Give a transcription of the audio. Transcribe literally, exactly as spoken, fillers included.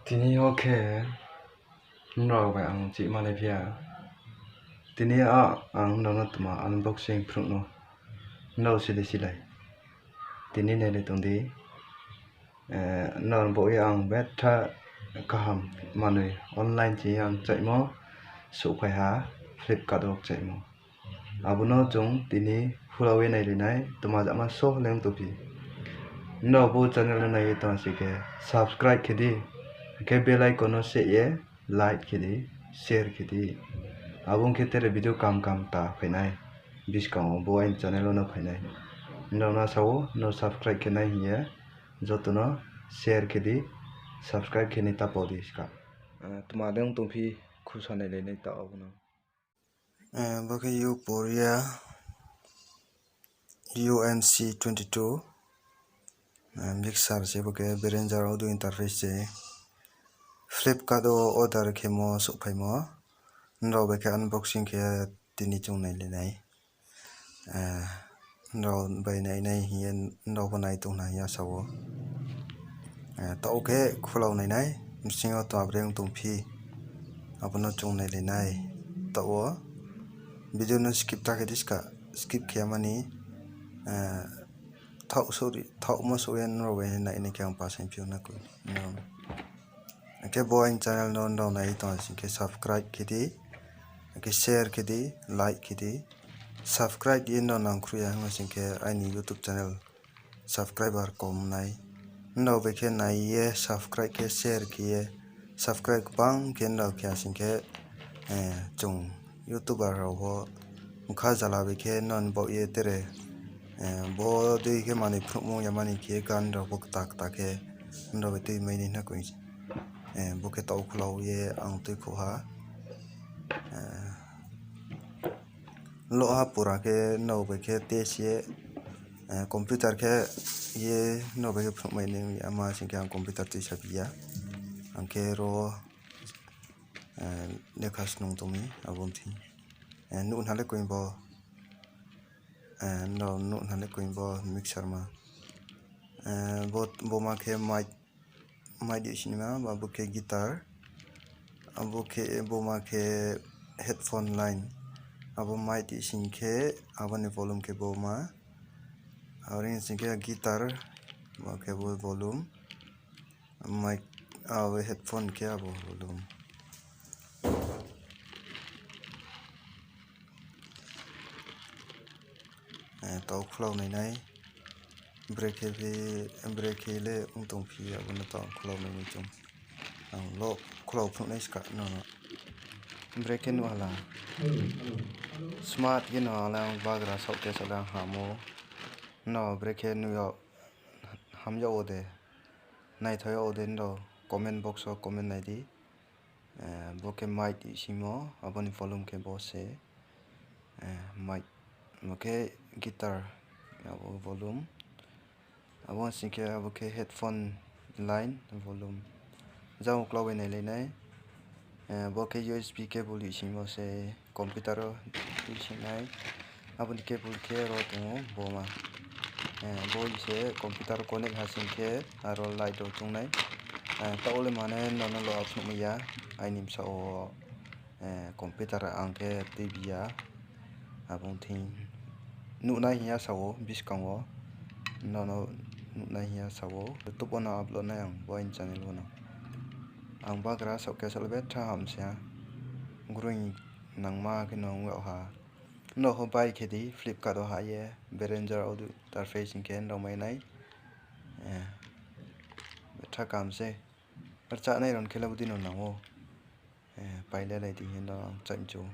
Tini yo khe nrao bai ang chih malai phi ya. Tini yo ang nrao no tma unboxing phnuh no. Nrao sidi silai. Tini nailai tong di. Eh, nrao bo ye ang betha kaham manoi online ching ye ang chaimo souhphai ha, Flipkart wo chaimo. Abo no chung tini phulao ye nailai nai, tma jama so le ong tongphi. Nrao bo channel no nai ye tong si khe subscribe khe di, khe bell icon no seh ye like khe di, share khe di. Abo ong khe tere video kam kam ta phai nai, buskang wo bo aini channel wo no phai nai. Nrao no sa wo no subscribe khe nai hing ye, joto no share khe di, subscribe khe ni ta pao di ska. Eh, tma le ong tongphi khusa nailai nai ta abo no. Eh, bo khe Uporia U N C twenty two, eh, mixer se bo khe Behringer audio interface se. Flipkart wo order khemo souhphaimo. Nrao bai khe unboxing khe tini chung nailai nai. Eh, nrao bai nai nai hing ye, nrao pho nai tong na hing ye asa wo. Eh, taoh khe khulao nai nai, bsing yo tma bre ong tongphi, abo no chung nailai nai. Taoh wo video no skip ta khe di ska, skip khe ya mani, eh, thaoh souh ri, thaohmo souh ye nrao bai nai nai khe ang pasaing phi ou na koi. Akhe bo aini channel no nrao nai tong sing khe subscribe khe di, akhe share khe di, like khe di. Subscribe ye nrao nangkhruh ya hingmo sing khe aini YouTube channel subscriber kom nai. Nrao bai khe nai ye subscribe khe share khe ye, subscribe gbang khe nrao khe sing khe, eh, chung YouTuber rao pho bkha jala bai khe nrao ni baoh ye tere, eh, bo dei khe manoi phnuhmo yamani khe gan rao pho kta kta khe nrao bai tui mai nai na koi. Eh, bo khe taoh khulao ye ang tui khouh ha. Eh, loh ha pura khe nrao bai khe test ye, eh, computer khe ye nrao bai khe phnuh mai nai ama sing khe ang computer tui saphi ya. Ang khe ro, eh, lekha snung tong mi abo thi. Eh, nuh na le koi bo, eh, nrao nuh na le koi bo mixer ma. Eh, bo, bo ma khe mic, mic di sini ma, abo khe guitar, abo khe, bo ma khe headphone line, abo mic di sing khe, abo ni volume khe bo ma, abo ni sing khe guitar, bo khe bo volume, mic, abo headphone khe abo volume. Eh, taoh khulao nai nai. Brekhe phi, brekhe le ong tongphi, abo no taoh khulao nai nai chung. Ang lo khulao phnuh nai ska no no. Brekhe nuh hala. Smart khe no hala ang bagra saoh khe saoh le ang ham ou. No brekhe nuh yag, ham yag wo de, naithao yag wo de nrao comment box wo comment nai di. Eh, bo khe mic di singmo, abo ni volume khe bo se. Eh, mic, bo khe guitar, abo volume. Abo sing khe abo khe headphone line, volume. Jang uklau bai nailai nai. Eh, bo khe U S B cable di singmo se computer wo di sing nai. Abo ni cable khe ro tong ou, bo ma. Eh, bo se computer connect ha sing khe aro light rao chung nai. Eh, taoh le mane nono lo phnuh mai ya, aini bsa wo, eh, computer ang khe tuibi ya. Abo thing nuhnai hing ya sa ou buskang wo. Nono nuhnai hing ya sa ou. YouTube wo no upload nai ang bo aini channel wo no. Ang bagra saoh khe saoh le betha ham se ha. Growing nangma khe no ong yag ha. Nrao pho bai khe di Flipkart wo ha ye, Behringer audio interface hing khe nrao mai nai. Eh, betha kam se. Rchanai rao ni khe le bodi no nang ou. Eh, pai le nai di hing no ang chaimchu.